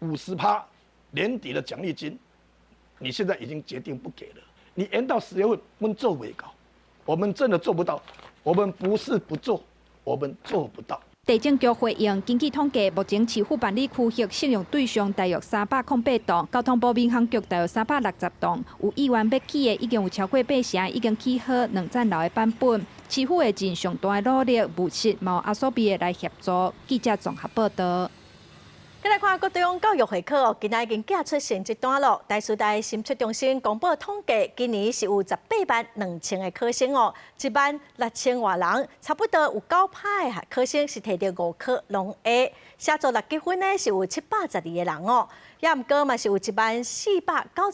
50%年底的獎勵金，你現在已經決定不給了。你延到10月份，我們做袂到，我們真的做不到。我們不是不做，我們做不到。地政局回應，根據統計，目前市府辦理區域適用對象大約308棟，交通部民航局大約360棟，有意願欲起的已經有超過八成，已經起好兩層樓的版本。市府會盡上大的努力，務實嘛有阿所謂的來協助。記者綜合報導。再來看國中教育會考哦，今仔已經寄出成績單咯。台師大審測中心公布統計，今年是有182,000個考生哦，1萬6千外人，差不多有9%的考生是提著五科攏 A，寫作六級分呢是有712個人哦，也毋過嘛是有10,490個，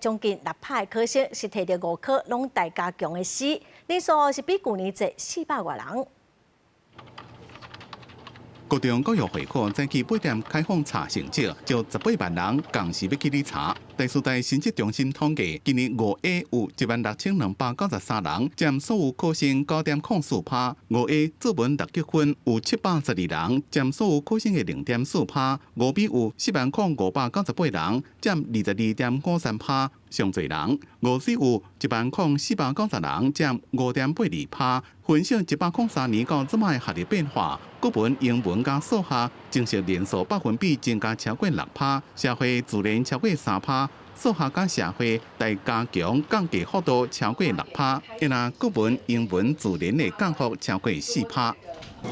將近6%的考生是提著五科攏待加強的 C，人數是比舊年濟400外人。國中教育會考早起8點開放查成績，就18萬人仝時欲去咧查。台師大審測中心統計，今年五 A 有16,293人，佔所有考生9.04%。五 A 作文六級分有712人，佔所有考生的0.4%。五 B 有40,598人，佔22.53%，上濟人。五 C 有10,490人，佔5.82%。分析103年到這擺的學歷變化，國文、英文佮數學正式人數百分比增加超過6%，社會自然超過3%，數學佮社會待加強降低幅度超過6%，若國文、英文、自然的降幅超過4%。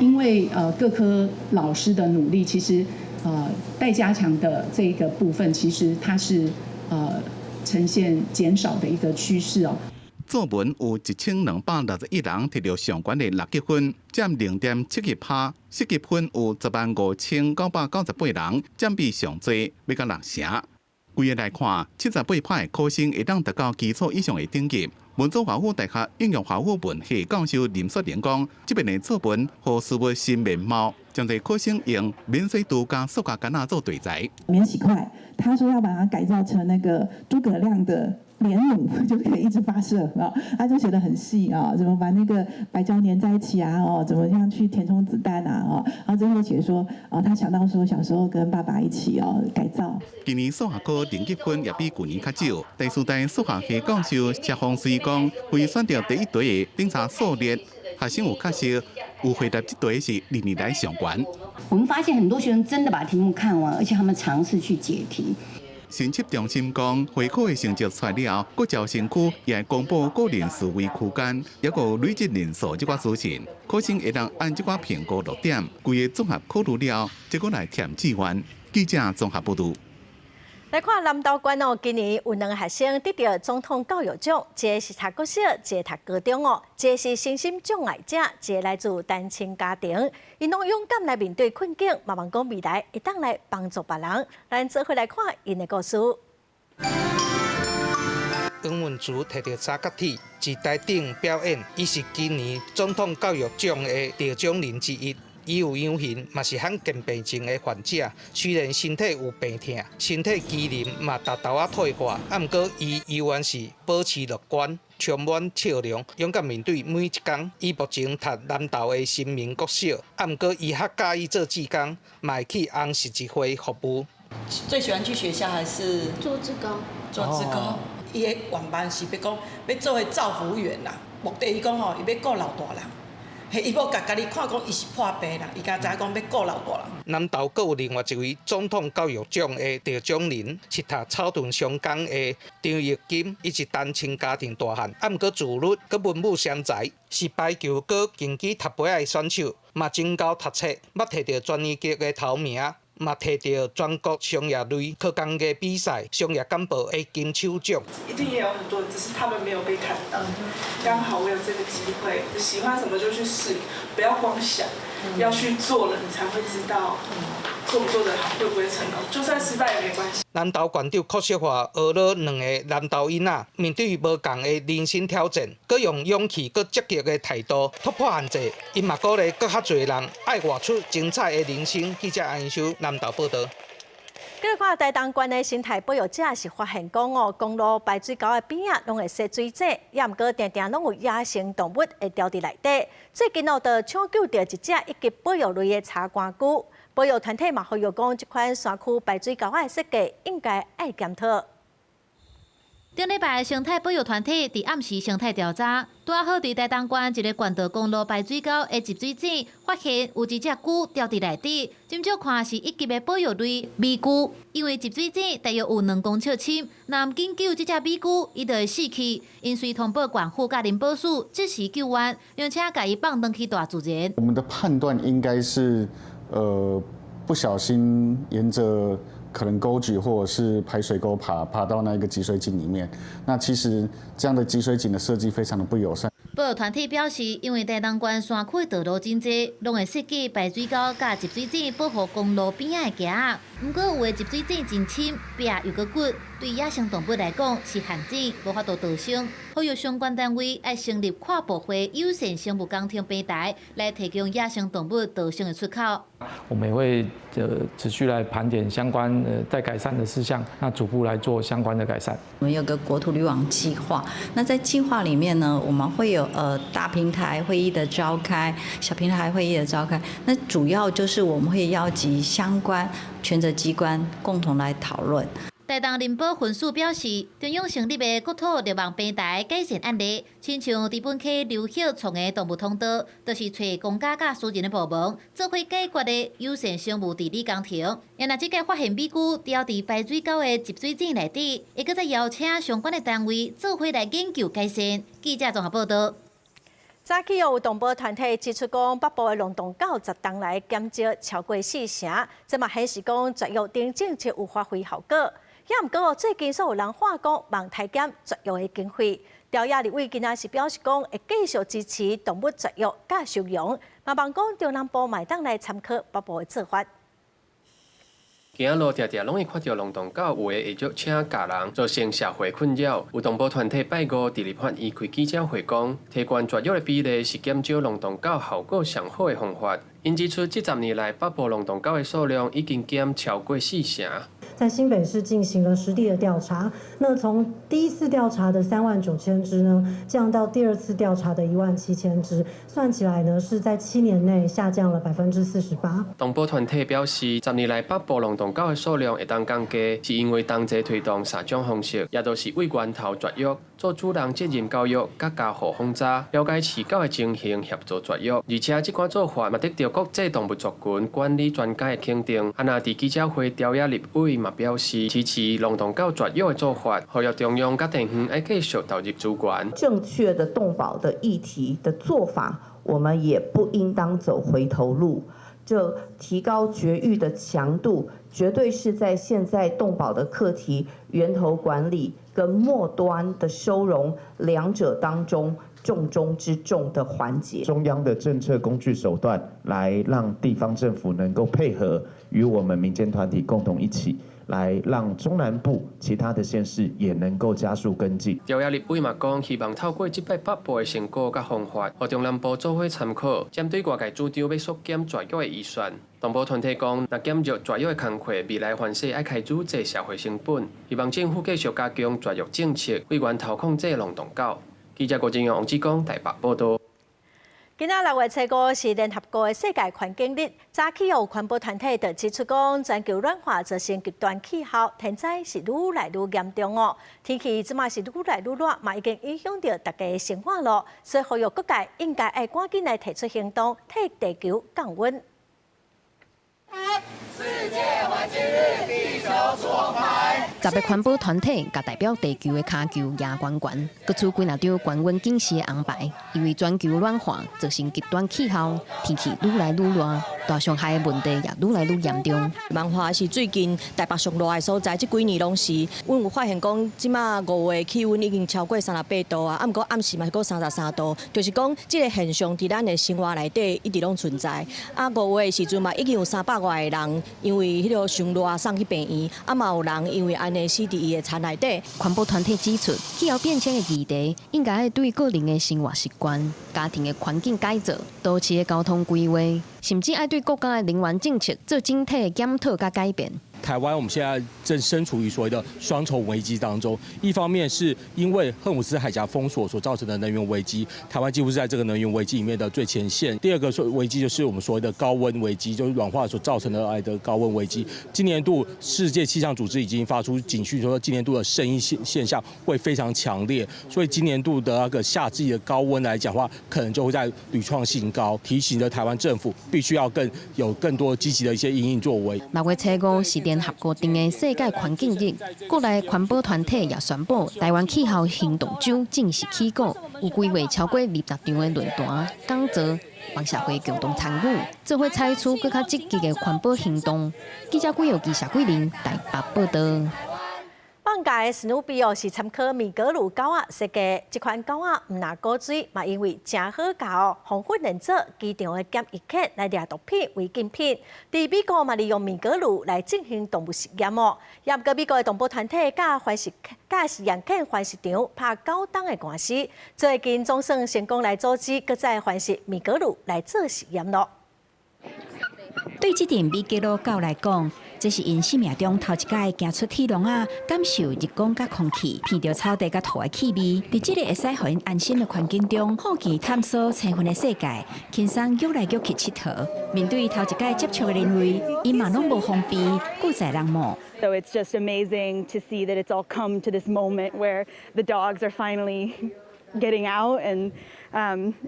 因為各科老師的努力，其實待加強的這個部分，其實它是呈現減少的一個趨勢哦。作文有1,261人提著上懸的六級分，佔0.71%；四級分有105,998人，佔比上濟，欲到六成。規个來看，78%的考生會當達到基礎以上的等級。文藻華府大學應用華語文系教授林雪玲講，這遍的作文予事物新面貌，將對考生用免洗刀佮塑膠桿仔做題材。免洗筷，他說要把它改造成那個諸葛亮的連弩，就可以一直發射啊！他就寫得很細啊，怎麼把那個白膠粘在一起啊？哦，怎麼樣去填充子彈啊？哦，然後最後寫說，哦，他想到說小時候跟爸爸一起哦改造。今年數學科零級分也比舊年較少。台師大數學系教授謝宏瑞講，會選擇第一題的頂查數列，學生有確實有回答這題是歷年來上懸。我們發現很多學生真的把題目看完，而且他們嘗試去解題。審測中心講，會考的成績出來了，各招生區也會公布個人數位區間，抑閣累積人數這寡資訊，考生會當按這寡評估落點，規个綜合考慮了，結果來填志願。記者綜合報導。來看南投縣哦，今年有兩個學生得著總統教育獎，一個是讀國小，一個讀高中哦。一個是身心障礙者，一個來自單親家庭，𪜶攏勇敢來面對困境，嘛望講未來會當來幫助別人。咱做伙來看𪜶的故事。黃文慈提著三角鐵，佇台頂表演，伊是今年總統教育獎的得獎人之一。伊有養型，嘛是罕見病症的患者。雖然身體有病痛，身體機能嘛沓沓仔退化，啊，毋過伊猶原是保持樂觀，充滿笑容，勇敢面對每一工。伊目前讀南投的新民國小，啊，毋過伊較佮意做志工，嘛會去紅十字會服務。最喜歡去學校還是做志工？做志工，伊的願望是欲講欲做彼照服員啦。目的伊講吼，伊欲顧老大人。彼伊無共家己看講伊是破病啦，伊敢知影講欲顧老大人。南投閣有另外一位總統教育獎的得獎人，是讀草屯雙江的張玉金，伊是單親家庭大漢，啊，毋過自律，閣文武雙才，是排球閣競技踢杯仔的選手，嘛真𠢕讀冊，捌提著全年級的頭名，嘛提著全國商業類科工藝比賽商業幹部的金手獎。一定也有很多，只是他們沒有被看到。剛好我有這個機會，喜歡什麼就去試，不要光想，要去做了，你才會知道做不做得好，會不會成功。就算失敗也沒關係。南投縣長柯淑華學了兩个南投囡仔，面對無仝的人生挑戰，閣用勇氣、閣積極的態度突破限制。𪜶嘛鼓勵閣較濟人愛活出精彩的人生。記者安英修南投報導。繼續看台東縣的生態保育者是發現講哦，公路排水溝的邊仔攏會設水井，也毋過定定攏有野生動物會牢佇內底。最近哦，就搶救著一隻一級保育類的柴竿龜，保育團體嘛呼籲講，這款山區排水溝仔的設計應該愛檢討。頂禮拜，生態保育團體佇暗時生態調查，拄好佇台東縣一個縣道公路排水溝的集水井，發現有一隻龜牢佇內底，斟酌看是一級的保育類米龜，因為集水井大約有2公尺深，若毋緊救這隻米龜，伊就會死去。𪜶隨通報縣府佮林保署，即時救援，並且共伊放轉去大自然。我們的判斷應該是，不小心沿着可能溝渠或者是排水溝爬到那個集水井裡面，那其實這樣的集水井的設計非常的不友善。保育團體表示，因為台東縣山區的道路真濟，攏會設計排水溝佮集水井保護公路邊仔的墘仔。毋過有的集水井真深，壁又閣骨，對野生動物來講是陷阱，無法度逃生。呼籲相關單位愛成立跨部會友善生物工程平台，來提供野生動物逃生的出口。我們也會持續來盤點相關待改善的事項，那逐步來做相關的改善。我們有個國土綠網計劃，那在計劃裡面呢，我們會有大平台會議的召開，小平台會議的召開。那主要就是我們會邀集相關權責機關共同來討論。台東林保分署表示，中央成立的國土綠網平台改善案例，親像知本溪流域創的動物通道，就是揣公家佮私人的部門做伙解決的友善生物治理工程。若這屆發現米龜牢佇排水溝的集水井內底，會閣再邀請相關的單位做伙來研究改善。記者綜合報道。早起有動保團體指出講，北部的龍洞狗十冬來減少超過四成，這嘛顯示講絕育等政策有發揮效果。也毋過最近煞有人喊講，望削減絕育的經費。朝野立委今仔是表示講，會繼續支持動物絕育佮收容，嘛望講中南部嘛會當來參考北部的做法。行路定定攏會看著龍洞狗，有的會約車咬人，造成社會困擾。有動保團體拜五佇立法院開記者會講，提懸絕育的比例是減少龍洞狗效果上好的方法。𪜶指出，這10年來北部龍洞狗的數量已經減超過四成。在新北市進行了實地的調查，那從第一次調查的3.9萬隻呢，降到第二次調查的1.7萬隻，算起來呢是在7年內下降了48%。動保團體表示，十年來北部龍洞狗的數量會當降低，是因為同齊推動三種方式，也就是對源頭絕育、做主人責任教育、佮加護訪查，了解飼狗的情形，協助絕育。而且這款做法嘛得著國際動物族群管理專家的肯定。啊，若佇記者會朝野立委嘛表示支持龍洞狗絕育的做法，呼籲中央佮地方愛繼續投入資源。正確的動保的議題的做法，我們也不應當走回頭路。就提高絕育的強度，絕對是在現在動保的課題源頭管理跟末端的收容兩者當中重中之重的環節。中央的政策工具手段，來讓地方政府能夠配合，與我們民間團體共同一起，來讓中南部其他的縣市也能夠加速跟進。朝野立委嘛講，希望透過這擺北部的成果佮方法，予中南部做伙參考，針對外界主張欲縮減絕育的預算。動保團體講，若減弱絕育的工課，未來凡勢愛開愈濟社會成本。希望政府繼續加強絕育政策，對源頭控制龍洞狗。記者郭正陽、王志剛台北報導。今仔6月初5是聯合國的世界環境日，早起有環保團體就指出講，全球暖化造成極端氣候，天災是愈來愈嚴重哦。天氣這馬是愈來愈熱，嘛已經影響著大家的生活咯。所以呼籲各界應該愛趕緊來提出行動，替地球降溫。世界環境日，地球出紅牌。10個環保團體共代表地球的跤球舉懸懸，閣出幾若張降溫警示的紅牌，因為全球暖化造成極端氣候，天氣愈來愈熱，大傷害的問題也愈來愈嚴重。萬華是最近台北上熱的所在，這幾年攏是。阮有發現講，這馬5月氣溫已經超過38度啊，啊，毋過暗時嘛是閣33度，就是講這個現象佇咱的生活內底一直攏存在。啊，5月的時陣嘛，已經有300外個人因為彼個傷熱送去病院，啊嘛有人因為按呢死佇伊的田內底。環保團體指出，氣候變遷的議題應該愛對個人的生活習慣、家庭的環境改造、都市的交通規劃，甚至愛對國家的能源政策做整體的檢討佮改變。台灣我們現在正身處於所謂的雙重危機當中，一方面是因為荷姆茲海峽封鎖所造成的能源危機，台灣幾乎是在這個能源危機裡面的最前線。第二個危機就是我們所謂的高溫危機，就是暖化所造成的的高溫危機。今年度世界氣象組織已經發出警訊，說今年度的聖嬰現象會非常強烈，所以今年度的那個夏季的高溫來講話，可能就會再屢創新高，提醒着台灣政府必須要更有更多積極的一些因應作為。6月初5是聯合國定的世界環境日，國內環保團體也宣布台灣氣候行動週正式起鼓，有規劃超過20場的論壇講座，幫社會共同參與，做伙採取閣較積極的環保行動。記者郭耀基、謝桂玲台北報道。放假的史努比哦，是參考米格魯狗仔設計，這款狗仔毋若古錐，嘛因為誠好教，予訓練做機場的檢疫犬來掠毒品違禁品。佇美國嘛，利用米格魯來進行動物實驗哦。也毋過美國的動保團體佮繁殖佮實驗犬繁殖場拍九冬的官司，最近總算成功來阻止閣再繁殖米格魯來做實驗囉。對這陣米格魯狗來講，這是𪜶生命中頭一擺行出鐵籠仔，感受日光佮空氣，聞著草地佮土的氣味，佇這個會使予𪜶安心的環境中，好奇探索青雲的世界，輕鬆踴來踴去𨑨迌。面對頭一擺接觸的人類，𪜶嘛攏無防備，閣載人摸。 So it's just amazing to see that it's all come to this moment where the dogs are finally getting out and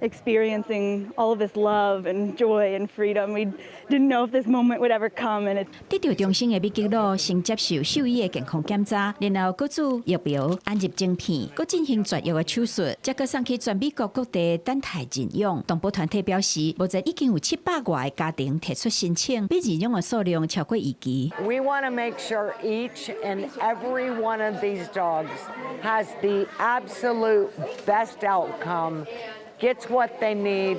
experiencing all of this love and joy and freedom. We didn't know if this moment would ever come, and it. 得著重生的米格魯先接受獸醫的健康檢查，然後閣注疫苗、按入晶片，閣進行絕育的手術，才閣送去全美國各地等待認養。動保團體表示，目前已經有700外個家庭提出申請，比認養的數量超過預期。 We want to make sure each and every one of these dogs has the absolute best outcome, gets what they need,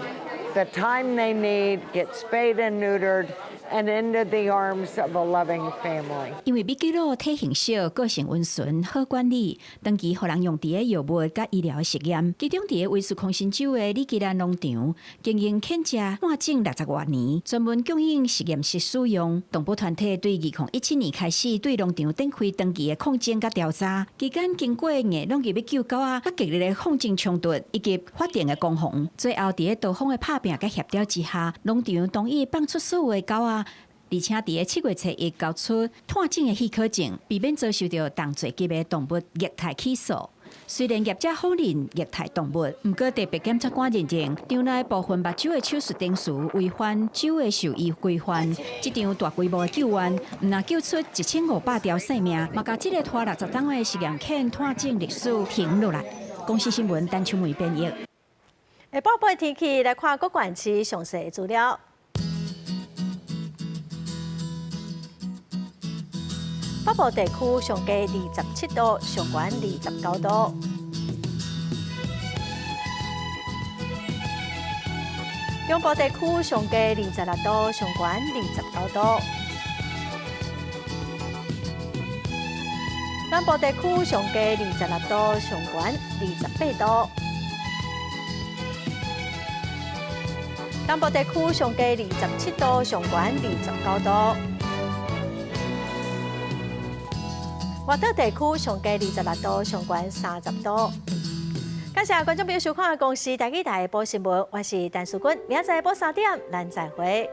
the time they need, gets spayed and neutered, and into the arms of a loving family. 因為米格魯體型小、個性溫順、好管理，長期予人用佇咧藥物佮醫療的實驗。其中佇咧威斯康辛州的里奇蘭農場經營犬隻滿種60外年，專門供應實驗室使用。動保團體對2017年開始對農場展開長期的抗爭佮調查，期間經過硬攏入欲救狗仔，佮激烈的抗爭衝突以及法庭的攻防，最後佇咧多方的拍拚佮協調之下，農場同意放出所有的狗仔。而且佇咧7月初1交出湠種的許可證，避免遭受著重罪級的動物虐待起訴。雖然業者否認虐待動物，毋過特別檢察官認定，場內部分目睭的手術程序違反州的獸醫規範。這場大規模的救援，毋但救出1500條性命，嘛共這个拖60冬的實驗犬湠種歷史停落來。公視新聞陳秋梅編譯。下晡晡天氣來看各縣市詳細資料。北部地區上低27度，上懸29度。中部地區上低26度，上懸29度。南部地區上低26度，上懸28度。南部地區上低27度，上懸29度。外島地區上低26度，上懸30度。感謝觀眾朋友收看《公視台語台》報新聞，我是陳淑君，明仔載晡3點，咱再會。